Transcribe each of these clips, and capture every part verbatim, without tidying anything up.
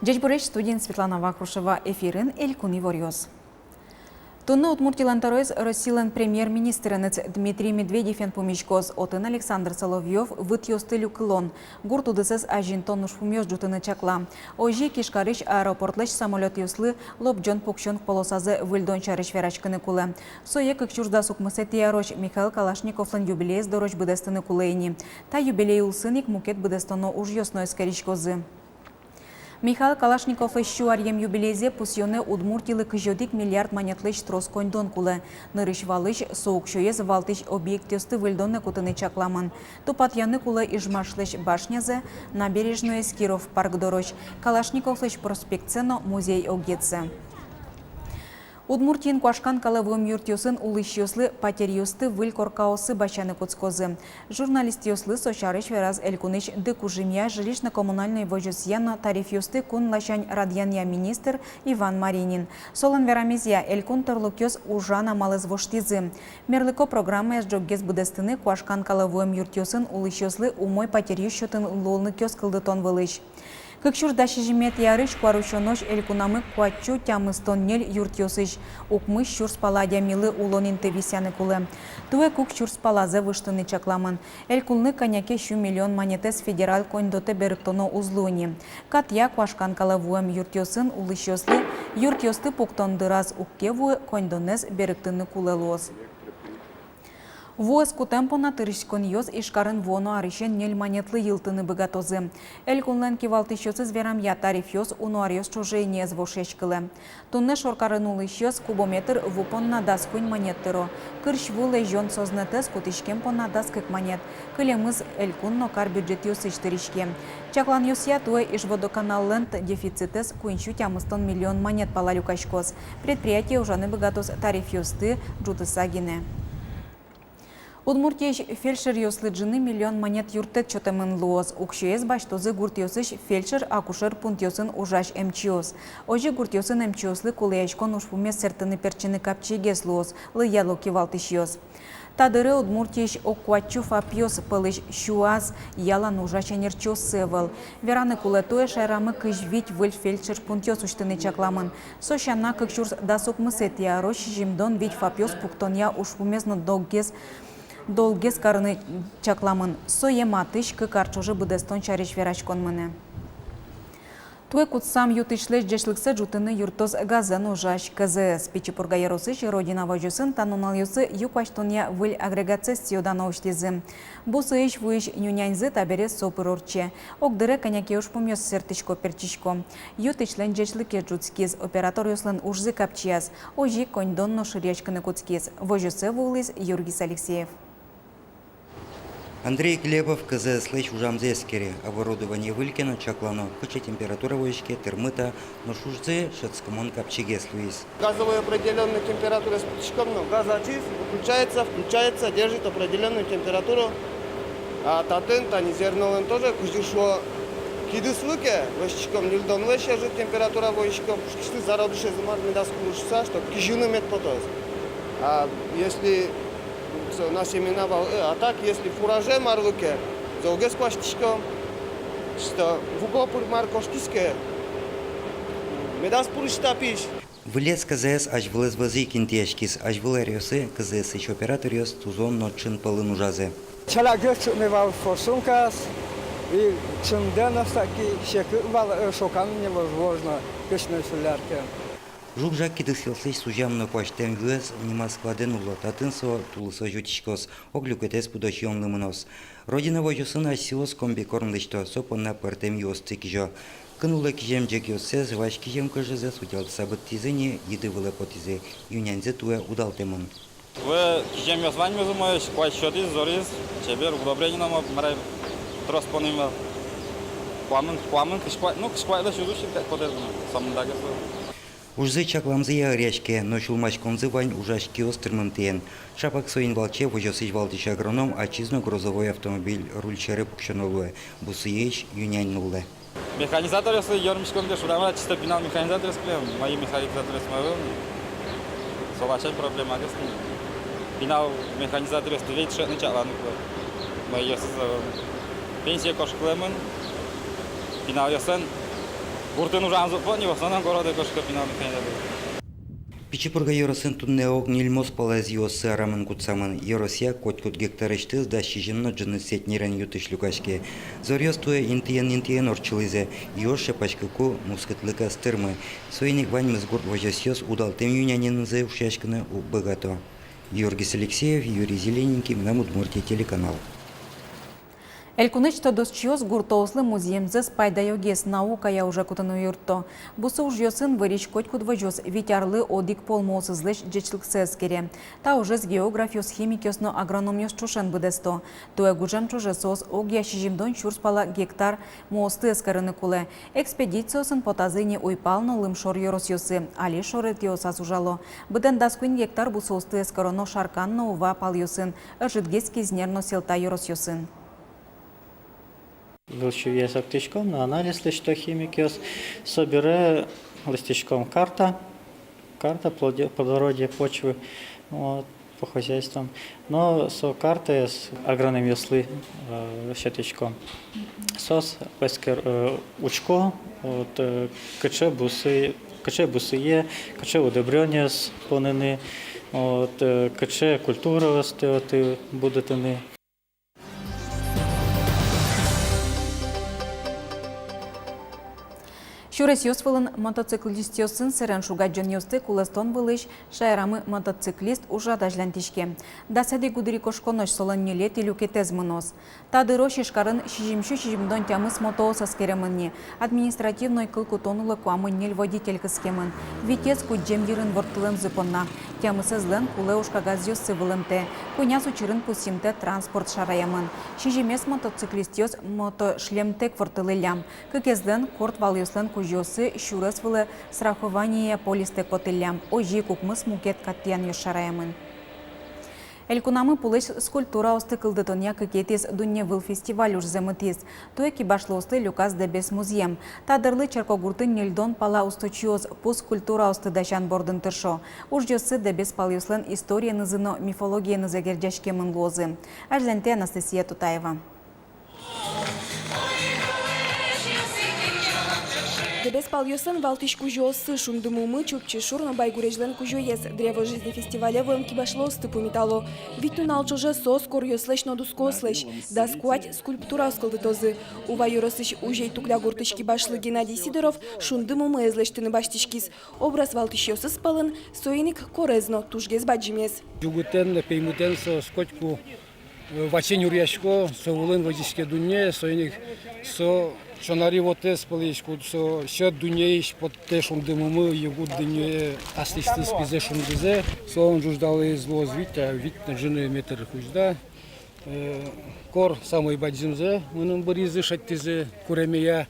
Ӟечбуресь, студиын Светлана Вахрушева, эфирын элькун иворъёс. Туннэ Удмуртилэн тӧроез Россилэн премьер-министреныз Дмитрий Медведевен пумиськоз. Отын Александр Соловьёв вытъёсты люкылон, гурт удысэз азинтон ужпумъёс ӝутыны чакла. Озьы ик Ижкарысь аэропортлэсь самолётъёслы лобӟон-пуксён полосазэ выльдон сярысь вераськыны кулэ. Сое кык сюрс дас укмысэтӥ арозь Михаил Калашниковлэн юбилеез дорозь быдэстыны кулэ ини. Та юбилей улсын ик мукет быдэстоно ужъёс но эскериськозы. Михаил Калашниковлэсь сю аръем юбилейзэ пусъёнэ Удмуртилы кызь одӥг миллиард манетлэсь трос коньдон кулэ. Нырысь валысь со уксёез валтӥсь объектъёсты выльдонэ кутыны чакламын. Тупатъяны кулэ Ижмашлэсь башнязэ, Набережноез Киров парк дорозь, Калашниковлэсь проспектсэ но музей огъетсэ. Удмуртиын куашкан калэ вуэм юртъёсын улӥсьёслы патеръёсты выль коркаосы басьяны кутскозы. Журналистъёслы со сярысь вераз элькунысь ды кужымъя, жилищно-коммунальной возёсъя но тарифъёсты кун ласянь радъянъя министр Иван Маринин. Солэн верамезъя, элькун тӧрлыкъёс ужан амалэз воштӥзы. Мерлыко программаез ӝоггес быдэстыны куашкан калэ вуэм юртъёсын улӥсьёслы умой патеръёс сётон луонлыкъёс кылдытон вылысь. Кык сюрс дас сизьыметӥ арысь куарусёнозь элькунамы куать сю тямыстон ньыль юртъёсысь укмыс сюрс пала адямилы улон инты висъяны кулэ. Туэ кык сюрс палазэ выжтыны чакламын. Элькунлы кӧня ке сю миллион манетэз федерал коньдонэ берыктоно уз луы ни. Катъя куашкан калэ вуэм юртъёсын улӥсьёслы юртъёсты пуктон дыраз уг ке вуы, коньдонэз берыктыны кулэ луоз. Вуэз кутэм понна тырыськонъёс Ижкарын вуоно арысен ньыль манетлы йылтыны быгатозы. Элькунлэн кивалтӥсьёсыз верамъя, тарифъёс уно аръёс ӵоже ини ӧз вошъяськылэ. Туннэ шоркарын улӥсьёс кубометр ву понна дас куинь манет тыро. Кырсь ву лэзён сӧзнэтэз кутӥськем понна дас кык манет. Кылемыз элькун но кар бюджетъёсысь тырӥське. Чакланъёсъя, туэ Ижводоканаллэн дефицитэз куинь сю тямыстон миллион манет пала люкаськоз. Предприятие ужаны быгатоз тарифъёсты ӝутыса гинэ. Удмуртиысь фельдшеръёслы ӝыны миллион манет юрттэт сётэмын луоз. Уксёез басьтозы гуртъёсысь фельдшер-акушер пунктъёсын ужась эмчиос. Озьы гуртъёсын эмчиослы кулэяськон ужпумез сэртыны-пертчыны капчигес луоз, лыдъяло кивалтӥсьёс. Та дыре Удмуртиысь ог куать сю ФАПъёс пӧлысь сюаз ялан ужась эмчиоссы ӧвӧл. Вераны кулэ, туэ шаерамы кызь вить выль фельдшер пунктъёс усьтыны чакламын. Со сяна, кык сюрс дас укмысэтӥ арозь сизьымдон вить ФАПъёс пуктонъя ужпумез но долгес, долгес карыны чакламын. Сое матысь кык ар ӵоже быдэстон сярысь вераськон мынэ. Туэ кутскем ю-тысьлэсь ӟечлыксэ ӝутыны юрттоз газэн ужась КЗС. Пичи Пурга ёросысь «Родина» возёсын та нуналъёсы ю куасьтонъя выль агрегатсэс сӥё-дано усьтӥзы. Бусыысь вуись нюняньзы табере со пыр ортче. Огдыре кӧня ке ужпумъёс сэрттӥсько-пертчисько. Ю-тысьлэн ӟечлыкез ӝутскиз, операторъёслэн ужзы капчияз, озьы ик коньдон но шыръяськыны кутскиз. Возёсэ вуылӥз Юргис Алексеев. Андрей Глебов КЗС-лэсь ужамзэ эскере. Оборудование выль ке но, чаклано, кыӵе температура возиське, тырмыт-а, нош ужзы шӧдскымон капчигес луиз. Газовой определённой температураез пуктӥськом но, газ ачиз выключается, включается, держит определённую температуру. А татын, тани зернолэн тоже, кызьы шуо, кидыслы ке лэсьтӥськом, ньыльдонлэсь ӧжыт температура возиськом, пушкысьтыз зародышез мар медаз кулы шуыса, чтоб кизьыны мед потоз. А если со на семена вал, э, а так, если фуражен мар луэ ке, золгес куасьтӥськом, что вуко пыр мар кошкиз ке, медаз пурысьты пись. Вылез КЗС азьвылэз вӧзы ик интыяськиз. Азьвыл аръёсы КЗС-ысь операторъёс тузон но ӵын пӧлын ужазы. Ӵалякгес ӵукна вал форсункаос, и ӵындэ но саки секыт вал, э, шоканы невозможно, кышно соляркаен. Жуг-жаг кидысъёслэсь сузям но куасьтэм юэз нима складэн уло, татын со тулысозь утиськоз, ог люкетэз пудо сиёнлы мыноз. «Родина» возёсын асьсэос комбикорм лэсьто, со понна пӧртэм юосты кизё. Кын улэ кизем ӟегъёссэс вазь кизем кыжзэс утялтыса быдтӥзы ни, йыды вылэ потӥзы, ю-няньзы туэ удалтэмын. Туэ киземъёс ваньмыз умоесь, куазь сётӥз, зориз, чебер, удобрение но ма-, мар ай, трос поным вал. Куамын, куамын, кызь куать, ну, кызь куатьлэсь уз усьты, кадь потэ, ну, сомындагес луэ. Ужзы чакламзыя ӧръяське, но сюлмаськонзы вань ужась киос тырмымтэен. Шапак соин валче возёсысь валтӥсь агроном ачиз но грузовой автомобиль руль сьӧры пуксёно луэ, бусыысь ю-нянь нуллэ. Механизаторъёслы ёрмиськом ке, шуод-а, мар-а, чисто пинал механизаторъёс кылем, мае механизаторъёс мае ӧвӧл ни. Со ласянь проблемагес ни. Пинал механизаторъёсты ведь дышетыны, чакланы кулэ. Мае ёсыз ӧвӧл ни. Пенсие кошкылэмын, пиналъёслэн Гуртын ужамзы уг поты ни, в основном городэ кошко пинал механизатор. Пичи Пурга ёросын туннэ ог ньыльмос пала ӧзъёссы арамын кутсамын. Ёросъя котькуд гектарысьтыз дас сизьым но ӝыны центнерен ю-тысь люкаське. Зоръёс туэ интыен-интыен ортчылӥзы, юос шепаськыку мускытлыказ тырмы. Соин ик ваньмыз гурт возёсъёс удалтэм ю-няньынызы ушъяськыны уг быгато. Георгий Алексеев, Юрий Зелененький, «Мынам Удмуртие» телеканал. Элькунысь тодосчиос гуртоослы музъемзэс пайдаёгес наукая уже кутыны юртто. Бусы ужъёсын вырись котькуд возёс вить арлы одӥг пол муосызлэсь ӟечлыксэ эскере. Та ужез географъёс, химикъёс но агрономъёс ӵошен быдэсто. Туэ гужем ӵоже соос огъя сизьымдон сюрс пала гектар муосты эскерыны кулэ. Экспедициосын потазы ини уйпал но лымшор ёросъёсы, али шоретъёсаз ужало. Быдэн дас куинь гектар бусыосты эскероно Шаркан но Ува палъёсын, ӧжытгес Кизнер но Сьӧлта ёросъёсын. Выль сюйзэс октӥськом но анализ лэсьто химикъёс. Собере лэсьтӥськом карта, карта плоде-, плодородия почвы, вот, по хозяйствам. Но со картаез агрономъёслы, э, сётӥськом. Соос эскер-, э, учко, вот, э, кыӵе бусы, кыӵе бусые, кыӵе удобрениос поныны, вот, э, кыӵе культураосты отын будэтыны. Сюресъёс вылын мотоциклистъёсын сэрен шуг-адӟонъёсты кулэстон вылысь шаерамы «Мотоциклист» ужрад азьланьтӥське. Дасэтӥ гудырикошконозь солэн ньылетӥ люкетэз мыноз. Та дырозь Ижкарын сизьымсю сизьымдон тямыс мотоос эскеремын ни. Административной кыл кутон улэ куамын ньыль водитель кыскемын. Витез кудӟем йырын ворттылэмзы понна. Тямысэзлэн кулэ ужкагазъёссы вылэмтэ. Куиньяз учырын пусйымтэ транспорт шараямын. Сизьымез мотоциклистъёс мотошлемтэк ворттылӥллям. Кыкезлэн, корт валъёслэн кузёоссы сюрес вылэ страхование полистэк потӥллям. Озьы ик укмыс мукет кат тӥянъёс шараямын. Элькунамы пулэсь скульптураосты кылдытонъя кыкетӥез дунневыл фестиваль ужзэ мытӥз. Туэ кибашлыослы люказ Дэбес музъем. Та дырлы черкогуртын ньыльдон пала усточиос пу скульптураосты дасян бордын тыршо. Ужъёссы Дэбес палъёслэн историенызы но мифологиенызы герӟаськемын луозы. Азьланьтэ Анастасия Тутаева. Дэбес палъёслэн валтӥсь кузёоссы Шундымумы, Чупчи шур но Байгурезьлэн кузёез. «Древо жизни» фестивале вуэм кибашлыосты пумитало. Вить нунал ӵоже соос коръёслэсь но дускоослэсь дас куать скульптураос кылдытозы. Ува ёросысь Узей-Тукля гуртысь кибашлы Геннадий Сидоров Шундымумы ӧз лэсьтыны басьтӥськиз. Образ валтӥсьёсыз пӧлын соин ик корез но тужгес бадӟымез. Югытэн но пеймытэн соос котьку, э, ваче нюръясько, со вылын возиське дунне, соин ик со чонари вотэс пӧлысь, куд со сьӧд дуннеысь поттэ Шундымумы, югыт дуннее аслэсьтыз пизэ шундызэ, солэн ӝуждалаез луоз вить, а вить но ӝыны метр кузьда. Э, кор самой бадӟымзэ мыным быръизы, шедьтӥзы куремея,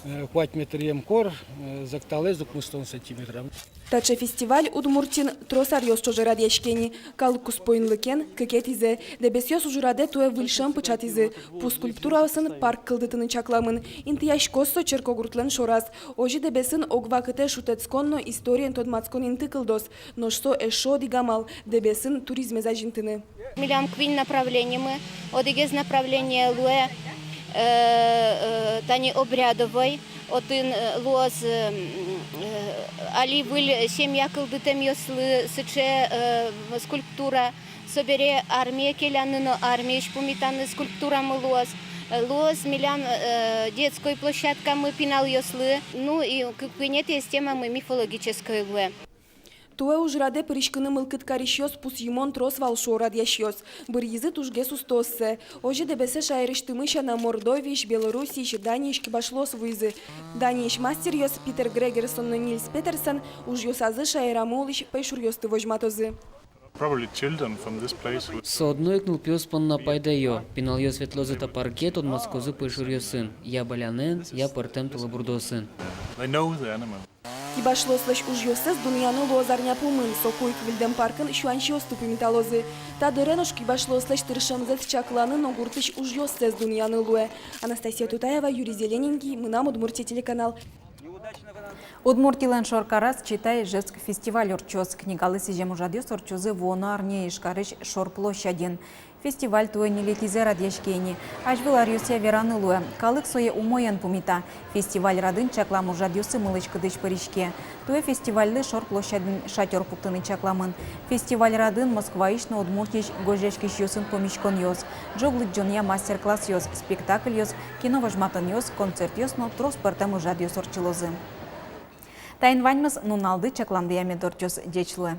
э, куать метръем кор, э, зӧкталаез укмыстон сантиметръем. Таӵе фестиваль Удмуртиын трос аръёс ӵоже радъяське ни. Калык куспо инлыкен кыкетӥзэ. Дэбесъёс ужрадэ туэ выль шӧм пыӵатӥзы. Пу скульптураосын парк кылдытыны чакламын. Интыяськоз со черкогуртлэн шораз. Озьы Дэбесын ог вакытэ шутэтскон но историен тодматскон инты кылдоз. Нош со эшшо одӥг амал Дэбесын туризмез азинтыны. Милям куинь направлениемы, одӥгез направление луэ, э, э, тани обрядовой, отын, э, луоз, э, м, э, али выль семья кылдытэмъёслы сыӵе, э, скульптура, собере армие келяны но армиысь пумитаны скульптурамы луоз, э, луоз милям, э, детской площадкамы пиналъёслы, ну и ку-, куинетӥез темамы мифологической луэ. Туэ ужрадэ пыриськыны мылкыд карисьёс пусйымон трос вал, шуо радъясьёс. Быръизы тужгес устооссэ. Озьы Дэбесэ шаерысьтымы сяна Мордовиысь, Белоруссиысь, Даниысь кибашлыос вуизы. Даниысь мастеръёс Питер Грегерсон но Нильс Петерсен ужъёсазы шаерамы улӥсь пӧйшуръёсты возьматозы. Probably children from this place would... Со одно ик нылпиос понна пайдаё. Пиналъёс ветлозы та парке, тодматскозы пӧйшуръёсын, я балянэн, я пӧртэм тылобурдоосын. They know the animal. Кибашлыослэсь ужъёссэс дунъяны луоз арня пумын. Соку ик выльдэм паркын сюаньсиосты пумиталозы. Та дыре нош кибашлыослэсь тыршемзэс чакланы но гуртысь ужъёссэс дунъяны луэ. Анастасия Тутаева, Юрий Зелененький, «Мынам Удмуртие» телеканал. Удмуртилэн шоркараз «Читай, Ижевск» фестиваль ортчоз. Книгалы сӥзем ужрадъёс ортчозы вуоно арняе Ижкарысь Шор площадьын. Фестиваль туэ ньылетӥзэ радъяське ини. Азьвыл аръёсъя вераны луэ, калык сое умоен пумита. Фестиваль радын чаклам ужрадъёсы мылысь-кыдысь пыриське. Туэ фестивальлы Шор площадьын шатёр пуктыны чакламын. Фестиваль радын Москваысь но Удмуртиысь гожъяськисьёсын пумиськонъёс, ӝог лыдӟонъя мастер-классъёс, спектакльёс, кино возьматонъёс, концертъёс но трос пӧртэм ужрадъёс ортчылозы. Таин ваньмыз нуналды чакландыя мед ортчоз. Ӟеч луэ.